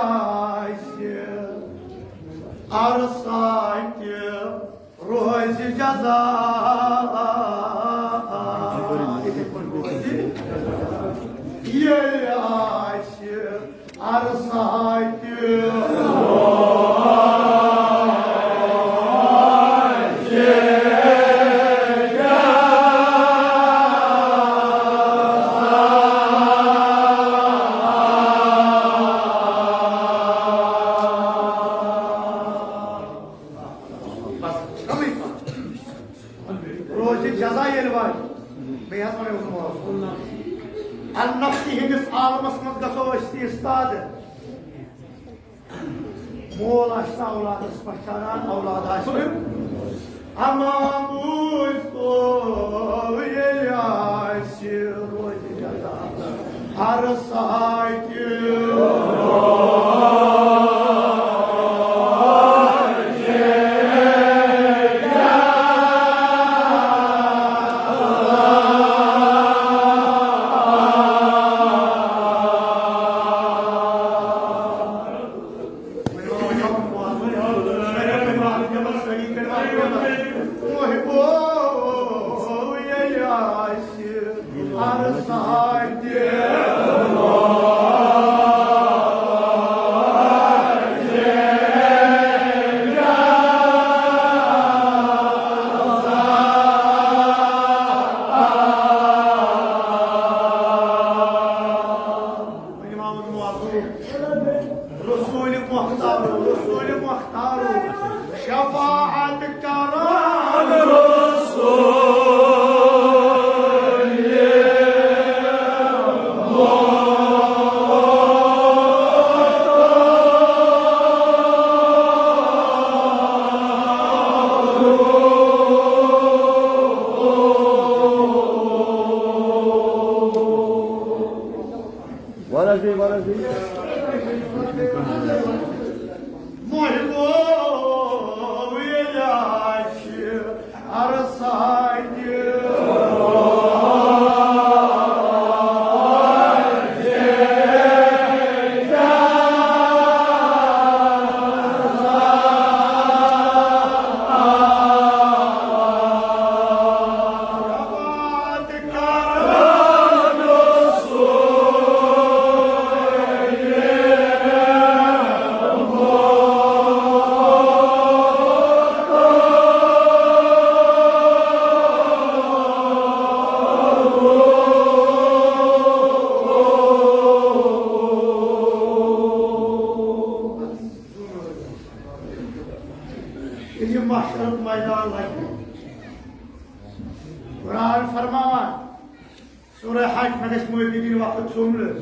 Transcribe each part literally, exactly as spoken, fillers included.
آسہِ عرصاتہِ روزِ جزا۔ ییٚلہِ آسہِ عرصاتہِ روزِ بس، کمٕے پہن۔ روزِ جزا ییٚلہِ واتہِ، بیٚیہِ حظ وَنو بہٕ موضوع۔ النفسی ہٕنٛدِس عالمس منٛز گژھو أسۍ تہِ استاد۔ مول آسہِ نہٕ اولادس پہچانان، اولاد آسہِ نہٕ۔ اما بوٗزۍ تو ییٚلہِ آسہِ روزِ جزا۔ ہر ساتہِ رسول مختار، رسول مختار، شفاعت کران رسول۔ وَلَا شَيْءَ، وَلَا شَيْءَ۔ محبو ییٚلہِ آسہِ عرصاتہِ۔ ییٚلہِ یہِ محشرُک میدان لگہِ، قرآن فرماوان، سورہ حج، مےٚ گژھِ معٲفی دِنۍ، وقت چھُم نہٕ۔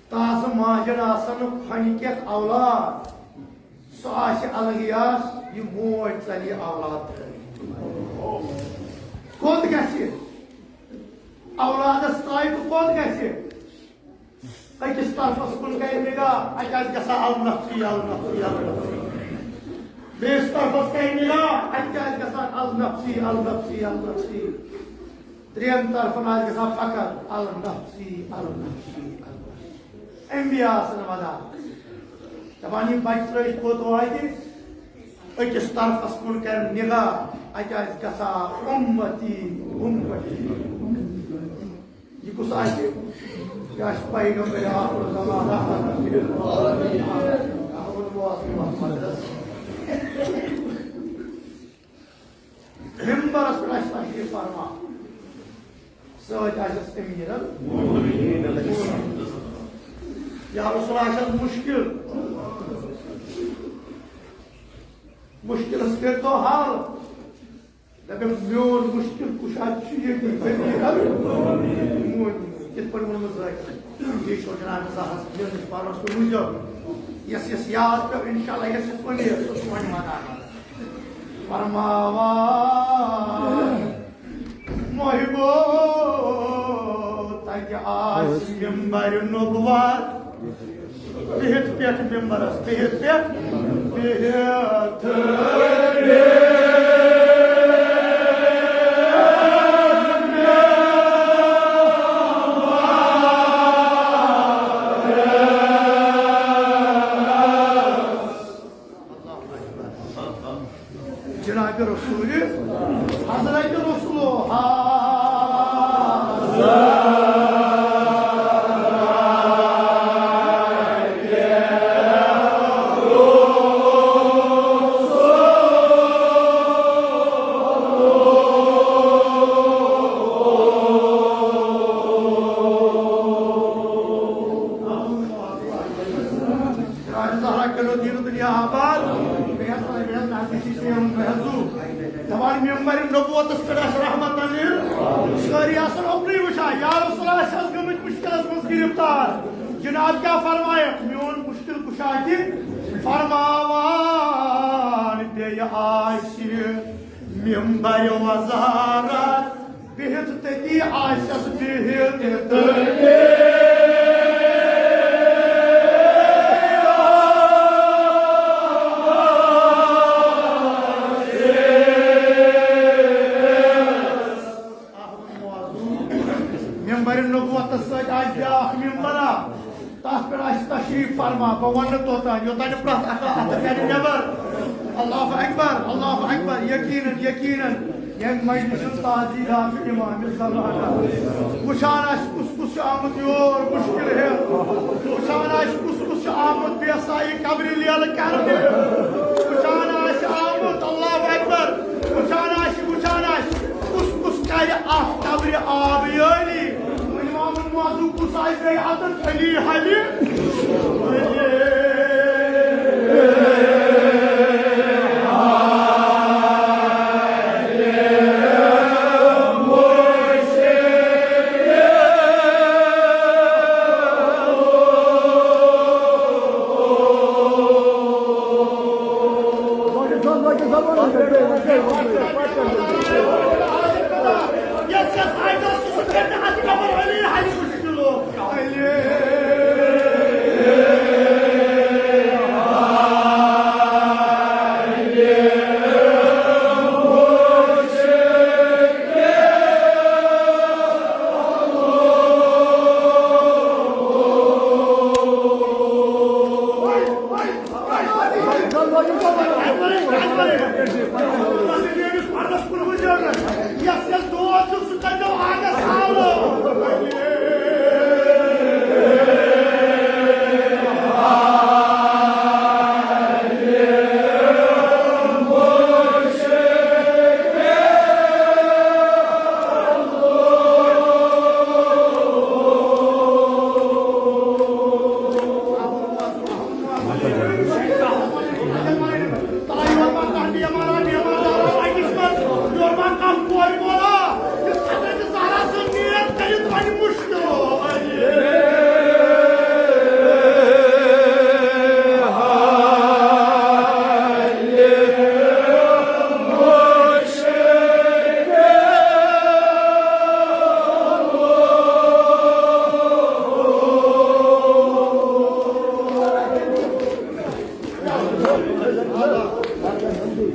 تازٕ ماجن آسن نہٕ کھۄنہِ کٮ۪تھ اولاد، سُہ آسہِ الگیاس، یہِ موج ژلہِ یہِ اولاد ترٲوِتھ۔ کوٚت گژھِ؟ اولادس ترٛٲوِتھ کوٚت گژھِ؟ أکِس طرفس کُن کرِ نگاہ، اَتہِ آسہِ گژھان النفسی، النفسی، النفسی۔ بیٚیِس طرفس کرِ نگاہ، اَتہِ تہِ آسہِ گژھان النفسی، النفسی، النفسی۔ ترٛٮ۪ن طرفن آسہِ گژھان فقط النفسی، النفسی، النفسی۔ انبیاء آسن ودان۔ دپان، یِم بچہٕ ترٲوِتھ کوٚت واتہِ؟ أکِس طرفس کُن کرِ نگاہ، اَتہِ آسہِ گژھان اُمتی، اُمتی۔ یہِ کُس آسہِ؟ یہِ آسہِ پیغمبر آخر زمان، رحمت للعالمین۔ احمد واصف محمد رسول۔ ممبرس پٮ۪ٹھ آسہِ تشریف فرما۔ سۭتۍ آسٮ۪س امیر المؤمنین۔ یا رسول، آسٮ۪س مشکل۔ مشکلس کٔرۍتو حل۔ دَپٮ۪م، میون مُشکِل کُشا چھُ ییٚتی، ؤنۍ یہِ حظ۔ کِتھ پٲٹھۍ ووٚنمُت زٲہِد؟ یہِ چھُ جناب زاہس میٲنِس پانس کُن وٕچھزیو۔ یَس یَس یاد پیوٚو، انشاءاللہ یَس یَس وۄنۍ یہِ، سُہ چھُ وۄنۍ وَنان۔ فرماوان محبو، تَتہِ آسہِ ممبر نبوت۔ بِہِتھ پٮ۪ٹھ ممبرس، بِہِتھ پٮ۪ٹھ، بِہِتھ۔ رسول، حضرت رسول، راج زہرا کٔرِو دیٖن دُنیا آباد۔ بیٚیہِ حظ، بیٚیہِ حظ نزدیٖکی چھِ یِم، بیٚیہِ حظ زُو۔ دَپان ممبر نبوتس پٮ۪ٹھ آسہِ رحمتن لِل سٲری آسن اوٚکنُے وٕچھان، یا رسول اللہ، أسۍ حظ گٔمٕتۍ مُشکلس منٛز گِرفتار۔ جناب کیٛاہ فرمایکھ؟ میون مُشکِل کُشا تہِ فرماوان، بیٚیہِ آسہِ ممبر وزارت بِہِتھ تٔتی آسٮ۪س بِہِتھ تٔتی۔ ممبر نبوتس سۭتۍ آسہِ بیٛاکھ ممبر اکھ۔ تَتھ پٮ۪ٹھ آسہِ تشریٖف فرما، بہٕ وَنہٕ توٚتام، یوٚتام نہٕ پرٛٮ۪تھ اَکھ اَتھٕ کَرِ نٮ۪بر۔ اللہ اکبر، اللہ اکبر، یقیناً، یقیناً، ییٚمہِ مجلسہِ ہُنٛد تاجدار چھُ امام زمانہ۔ وٕچھان آسہِ کُس کُس چھُ آمُت یور مُشکِل ہٮ۪تھ، وٕچھان آسہِ کُس کُس چھُ آمُت بے سایہِ قبرِ لیلہٕ کرنہِ، وٕچھان آسہِ آمُت، اللہ اکبر، وٕچھان آسہِ، وٕچھان آسہِ۔ کُس کُس کرِ اَتھ قبرِ آبیٲری؟ امام المعظم کُس آسہِ بیٚیہِ اَتَن؟ علی، علی، علی۔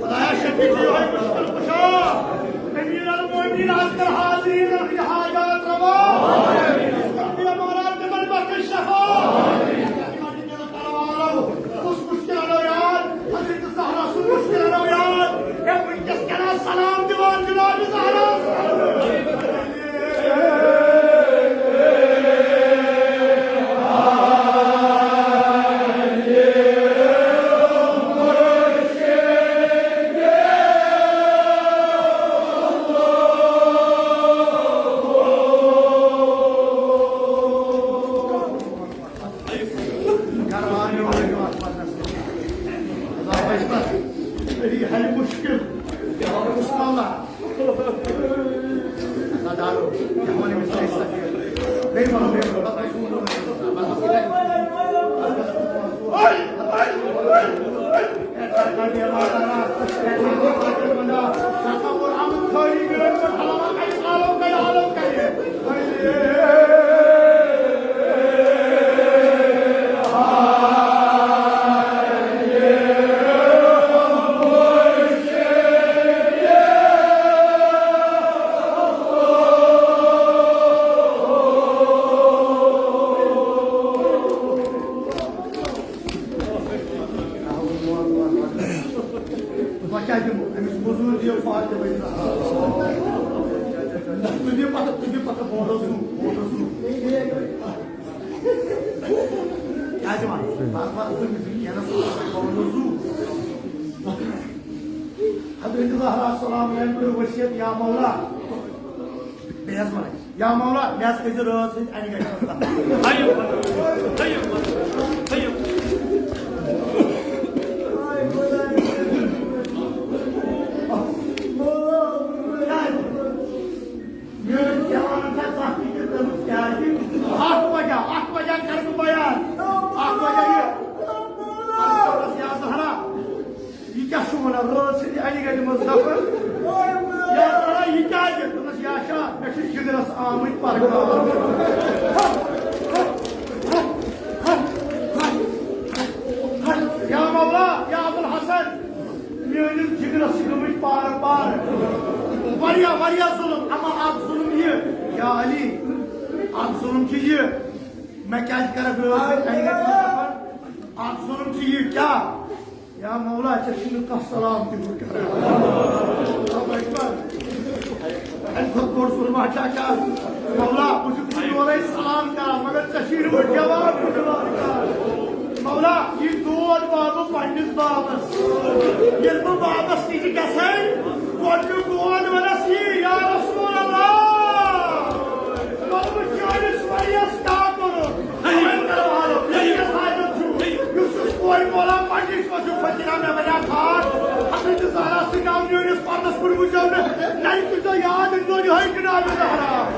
خدایا، شفیع یِہوٚے مُشکِل کُشا، امیر المومنین، از کر حاضرین ہٕنٛدۍ حاجات روا، امارات تِمن بخش شفا۔ کُس مُشکِل اَنو یاد؟ حضرت زہرا سُنٛد مُشکِل اَنو یاد۔ ہے، وٕنکیٚس کَران سلام دِوان جناب زہراہَس۔ تُلِو فاطمہ زہرا۔ تُلِو پتہٕ، تُلِو پتہٕ فوٹو زوٗم، فوٹو زوٗم۔ کیٛازِ وَنہٕ؟ بس، بس، تُلِو، تُلِو، کینٛہہ نہٕ، فوٹو زوٗم۔ حضرت زہرا سلام علیہا کٔر وصیت، یا مولا، بیٚیہِ حظ وَنَے۔ یا مولا، مےٚ ہسا کٔرۍ زِ رٲژ ہٕنٛدۍ اَنہِ گَٹہِ منٛز دفن۔ ہیو، ہیو، ہیو۔ میٲنۍ جوانن چھا زانٛہہ فِکر کٔرمٕژ؟ کیٛازِ؟ اکھ وجہ، اکھ وجہ کرٕ بہٕ بیان۔ اکھ وجہ یہِ۔ یا زہرا، یہِ کیٛاہ چھُ وَنان؟ رٲژ سٕنٛدِ اَنہِ گَٹہِ منٛز دَفن؟ یا وَنان، یہِ کیٛازِ؟ دوٚپمَس، یا شاہ، مےٚ چھُ جِگرَس آمٕتۍ پَرٕ کھالٕنۍ۔ یا مولا، یا ابوالحسن، میٛٲنِس جِگرَس چھِ گٔمٕتۍ پارٕ پارٕ۔ واریاہ، واریاہ ظُلم، اَما اَکھ ظُلم یہِ، یا علی، اَکھ ظُلم چھُ یہِ، مےٚ کیٛازِ کَرَکھ رٲژ سٕنٛدِ اَنہِ گَٹہِ منٛز دَفن؟ اَکھ ظُلم چھُ یہِ، کیٛاہ؟ یا مولا، ژےٚ چھُنہٕ کانٛہہ سلام تہِ وُنہِ کران۔ اللہ اکبر۔ اَمہِ کھۄتہٕ بوٚڑ ظُلما چھا کیٛاہ؟ مولا، بہٕ چھُس ژےٚ یورَے سلام کران، مگر ژےٚ چھُے نہٕ وُنہِ جواب تہِ دِوان کران۔ مولا، یہِ دود واتہٕ بہٕ پننِس بابس۔ ییٚلہِ بہٕ بابس نِش گژھے، گۄڈٕنیُک دود وَنس یی، یا رسول اللہ، وَلہٕ بہٕ چٲنِس ؤرۍیَس کیٛاہ کوٚرُتھ؟ یُس یُس کورِ مولا پننِس منٛز چھُ فقیرا مےٚ بنیٛا ٹھاٹھ۔ حضرت زہرا سۭتۍ آو میٲنِس پردس کُن وٕچھو نہٕ۔ نَے تُہۍ چھِو یاد أمۍ دۄہ یِہوٚے جناب زہرا۔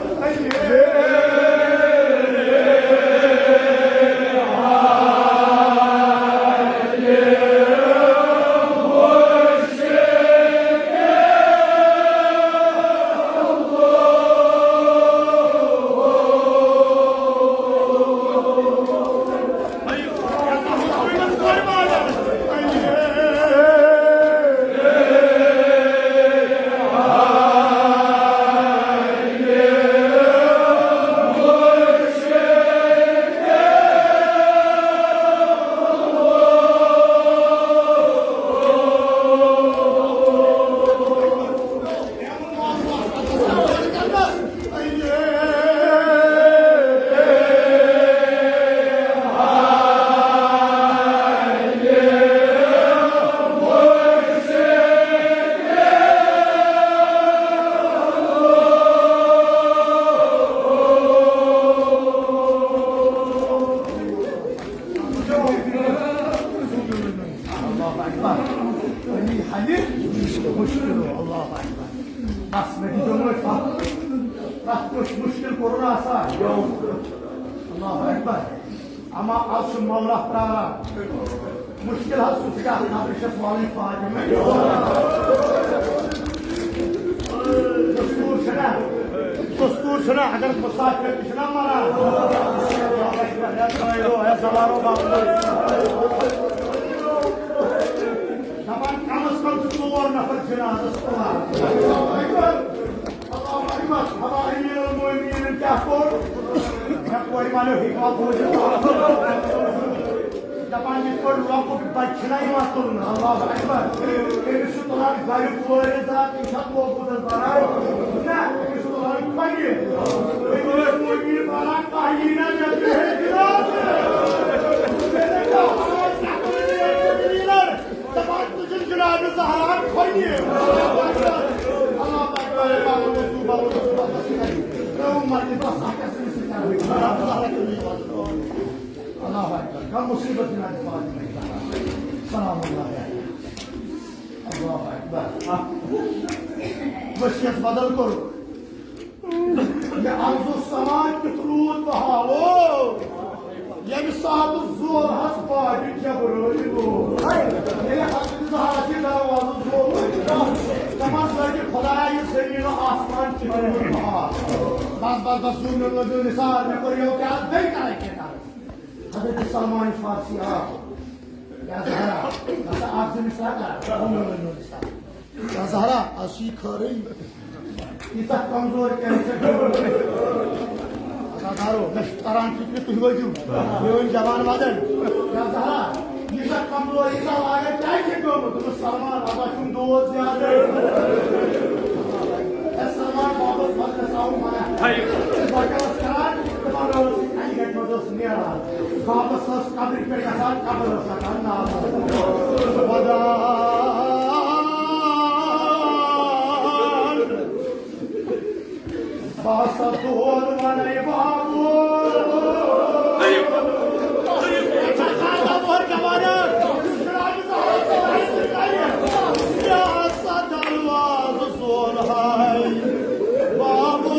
اللہ اکبر۔ علی حلی مشکل، اللہ اکبر۔ بس، مےٚ دیٖزیو وۄنۍ پتھ، پرٛٮ۪تھ کٲنٛسہِ مُشکِل کوٚرُن آسان۔ اللہ اکبر۔ اما از چھُ مولا پراران۔ مُشکِل حظ چھُ، ژٕ کیٛاہ خبرٕ چھَس والٕنۍ فاطمہ؟ دستوٗر چھُنہ، دستوٗر چھُنہ، اگر مُسافِر تہِ چھُنہ مران۔ ہے ترٛٲیِو، ہے سوارو باپتھ۔ دَپان کم از کم چھِ ژور نفر جنازس تُلان۔ اللہ اکبر، اللہ اکبر، ہما امیر المومنین کیٛاہ کوٚر؟ مےٚ کورِ والٮ۪و ہیٚکوا بوٗزِتھ؟ دَپان یِتھ پٲٹھۍ لۄکُٹ بچہِ چھِنہ یِوان تُلنہٕ، اللہ اکبر۔ تٔمِس چھُ تُلان گرِ کورِ زا، تٔمِس چھا طوبوٗتس بَران؟ نہ، تٔمِس چھُ تُلان کھۄنہِ۔ امیر المومنین وَنان، کانٛہہ یی نہ مےٚ تُلہِ ہے جنازٕ۔ دَپان تُجن جناب زہرا کھۄنہِ۔ اللہ اکبر، اللہ اکبر، اللہ اکبر۔ ترٛٲوُن مرگہِ بس اکھ اکھ سۭتۍ کران۔ اللہ اکبر۔ کم مصیبت جناب فاطمہ۔ سلام اللہ علیہ۔ اللہ اکبر۔ وصیت بدل کوٚر۔ یہِ عرض و سماع کیُتھ روٗد بہٕ ہاوو، ییٚمہِ ساتہٕ زولہَس باجہِ جبرٲیِل لوگ۔ ییٚلہِ حضرت زہرا چھِ دروازٕ زولمُت، دَپان زٲنِو خۄدایا، یہِ زٔمیٖن و آسمان کِتھ پٲٹھۍ بہار۔ بس، بس، بس، زوٗ مےٚ لٲگِو نثار، مےٚ کوٚر یَوٕ کیٛاہ، بیٚیہِ کَرَے کینٛہہ کَرَس۔ حضرت سلمان فارسی آو۔ یا زہرا، بس اَکھ زٕ مِثال کَر، زوٗ مےٚ لٲگِو نثار۔ یا زہرا، از چھی خٲرٕے۔ ییٖژاہ کمزور کیٛازِ چھےٚ؟ عزادارو، مےٚ چھُ تران فِکرِ، تُہۍ وٲتِو۔ میٲنۍ جوان وادن۔ یا زہرا، یہِ کمزوری کا لاگت کیا چھِ گوٚمُت؟ دوٚپُس، سلمان، رۄبہ چھُم دود زیادٕ۔ اے سلمان، بابس مجلس آوُم منع۔ ہایو۔ بہٕ کیٛاہ اوسُس کران؟ دَپان اوس، اَنہِ گَٹہِ منٛز اوس نیران۔ بابس ٲس قبرِ پٮ۪ٹھ گژھان، قبر ٲس رَٹان نار۔ ودان۔ بہٕ ہسا دود وَنَے بابو۔ مےٚ ہسا دروازٕ زول ہاے بابو۔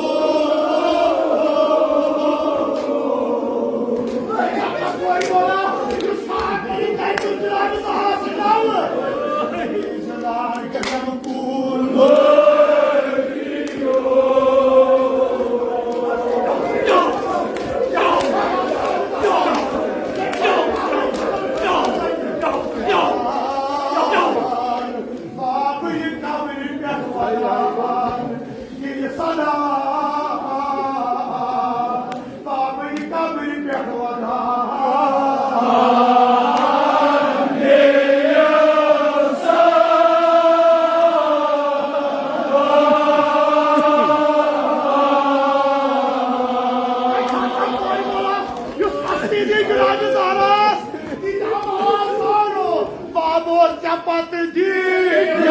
بابو، ژےٚ پتہٕ دِتھ۔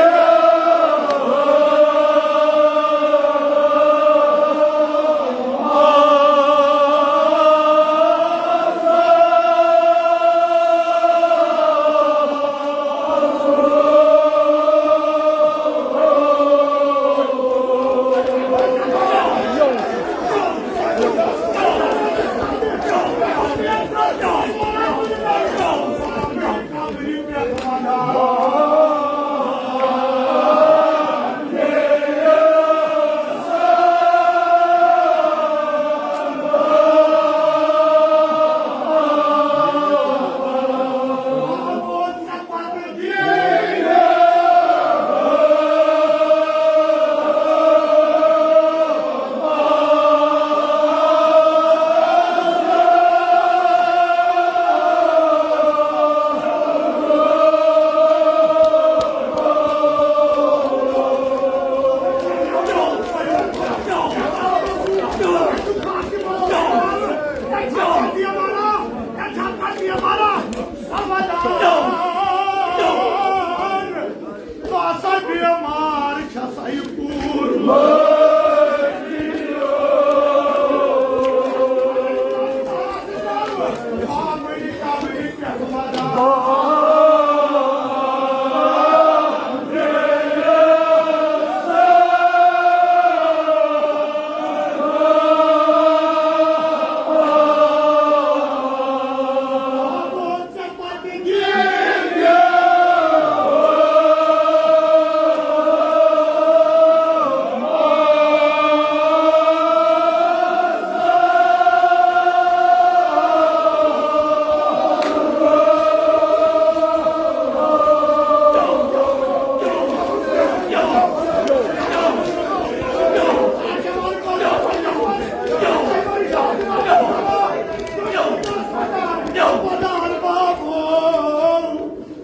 بہٕ ہسا بیمار چھسے پوٗرٕ۔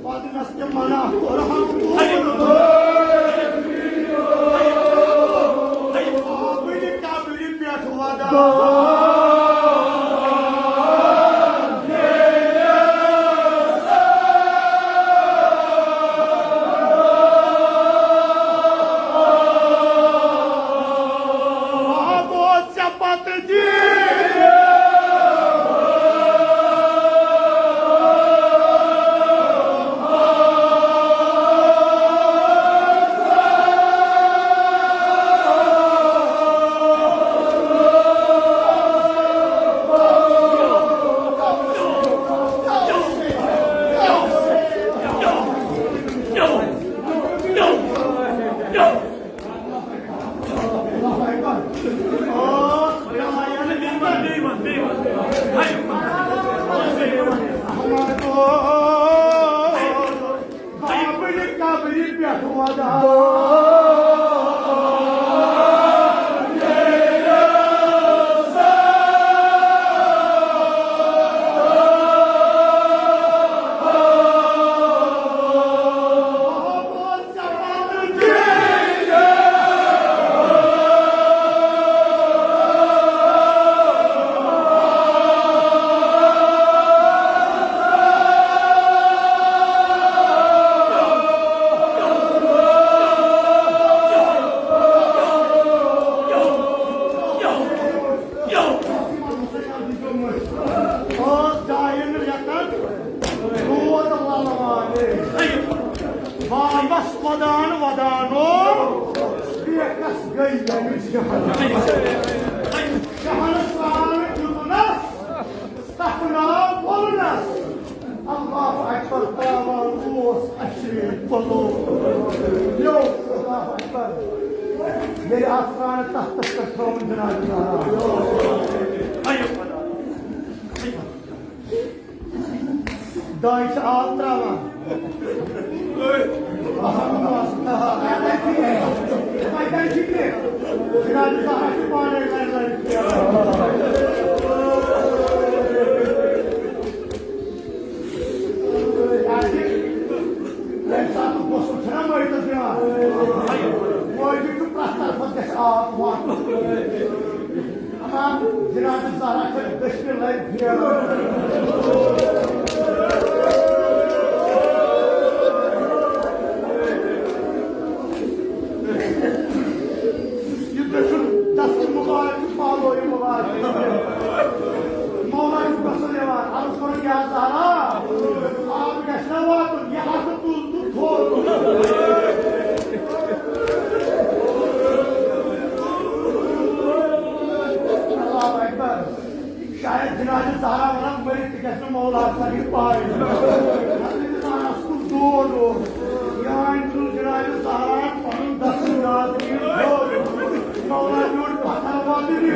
پتہٕ نس تہِ منع کوٚرہم پوٗرٕ۔ قبرِ قبرِ پٮ۪ٹھ ودان۔ بابو، ژےٚ پتہٕ دِتھ۔ ودان ودانو، بیکس گٔے ییٚمہِ جہان۔ جہانس پرٛان دیُتنس، تتھ ناو وولنس۔ اللہ اکبر، تاوان اوس عشرِ قلوب۔ یو، اللہ اکبر۔ ییٚلہِ آسمان تختس پٮ۪ٹھ تھوٚوُن جناب زہرا۔ دانہِ چھِ آب ترٛاوان۔ جناب زہرا چھِ پانَے لَرِ لَرِ پھیران۔ ییٚمہِ ساتہٕ غسل چھُنہ مٲیتَس دِوان، مٲیتٕکۍ چھُ پرٛٮ۪تھ طرفَس گژھِ آب واتُن۔ اما جناب زہرا چھےٚ دٔچھنہِ لَرِ پھیران۔ یہِ دٔچھُن دستہٕ مُبارک چھُ پالو یہِ مُبارک۔ مولا چھُ گژھُن یِوان، عرض کوٚرُن، یا زہرا، آب گژھِ نہ واتُن، یہِ اَتھٕ تُل تہٕ تھوٚو۔ اللہ اکبر۔ شاید جناب زہرا ونان، مٔرِتھ تہِ گژھِ نہٕ مولا سا یہِ پاے۔ حضرت زہراہس کُن دود اوس۔ یہِ آنۍ تُل جناب زہراہن پنُن دستہٕ یاد کٔرِتھ ہیوٚر۔ مولا نیوٗن پتھر وۄدنہِ۔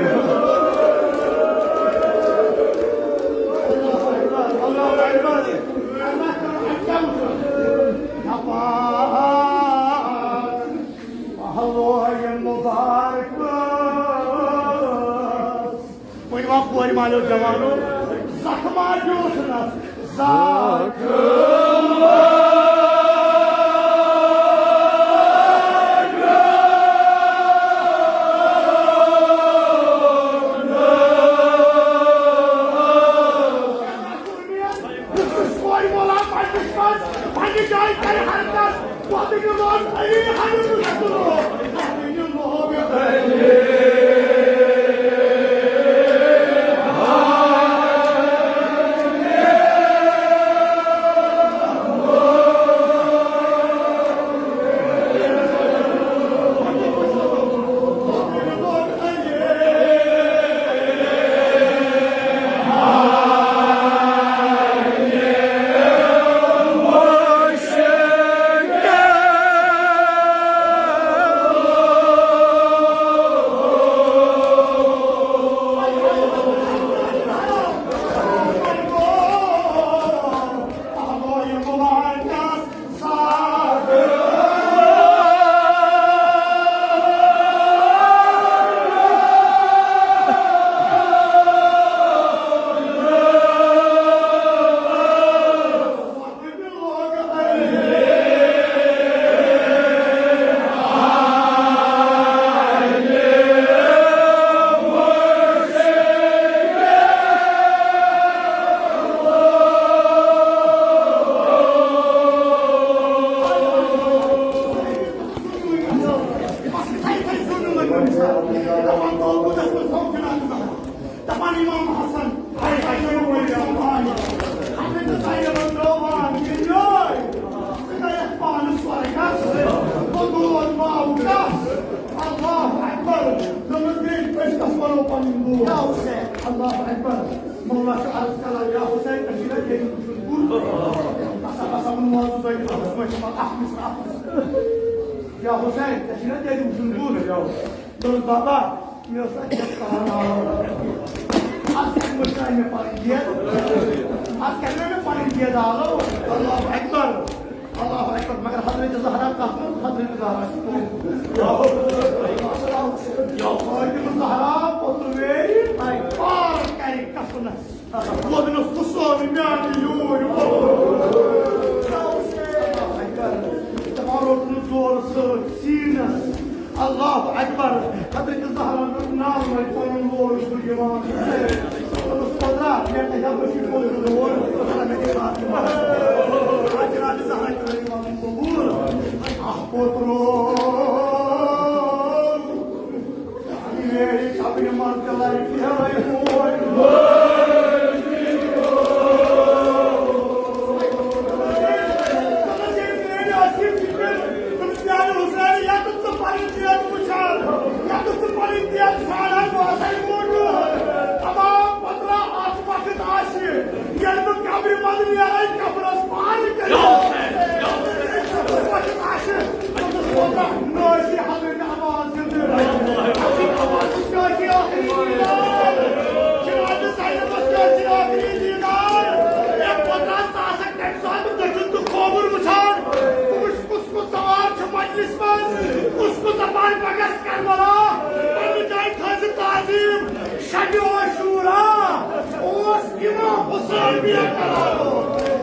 اللہ اکبر، اللہ اکبر۔ اللہ تعالیٰ ہن کیٛاہ وُچھُن؟ دپان، پہلوے مبارک۔ وۄنۍ وَن کورِ مالیو جوانو، زَخما دیُت نَس زَخم۔ یُس کورِ مولان پننِس منٛز پننہِ جایہِ کرِ حرکت، وۄتھٕ دِنہٕ لوگ علی حضرت رسول۔ وۄتھٕ دِنہٕ لوگ علی۔ دپان امام حسن، ہاے ہاے، یہِ اوس زمانہٕ۔ حضرت زینبن ترٛٲو وان، یہِ نیٲے۔ ژٕ گٔیَکھ پانہٕ سۄرگس، بہٕ گوس باوُکس۔ اللہ اکبر۔ دوٚپمَس، بیٚیہِ کٲنٛسہِ کَس وَنو پَنُن بوے؟ یا حسین۔ اللہ اکبر۔ مولا چھُ عرض کران، یا حسین، ژےٚ چھُے نا دٔلیٖل وٕچھُن پوٗرٕ؟ بسا، بسا، ووٚن موضوع تۄہہِ، اَتھ منٛز چھِ اَکھ مِصرا، اَکھ مِصرا۔ یا حسین، ژےٚ چھُے نا دٔلیٖل وٕچھُن پوٗرٕ؟ دوٚپُس، بابا، مےٚ ٲس اَتہِ پٮ۪ٹھ کَران آو۔ اَتھ سۭتۍ مٔشرٲے مےٚ پَنٕنۍ دید۔ اَتھ کَرِ مےٚ پَنٕنۍ دید آلو۔ اللہ اکبر، اللہ اکبر۔ مگر حضرت زہرا کَتھ منٛز؟ حضرت زہرا چھِ کٲم۔ یا فاطمہ زہرا پوٚتُر ویرِ، پار کَرِ کَسُنَس۔ وَدنَس کُس سورُے میٛانہِ یوٗرۍ۔ اللہ اکبر۔ دَپان روٚٹنَس زورٕ سۭتۍ سیٖنَس۔ اللہ اکبر۔ حضرت زہرا ناو وۄنۍ پنُن لول چھُ یِوان۔ دوٚپُس، قۄدرت، مےٚ کَتہِ ہا وٕچھ یہِ پوٚز لول؟ مےٚ دِ فاطمہ۔ حضرت زہرا کٔر یہِ وَنُن قبوٗل۔ اَکھ پوٚت روو۔ میٛٲنۍ قبرِ منٛز تہِ لَرِ پھیرَے موج۔ منٛز کُس کُس دپان بہٕ گژھٕ کربلا، پننہِ جایہِ تھٲوزِ تعظیٖم۔ شبِ عاشورا اوس امام حسین بے قرار۔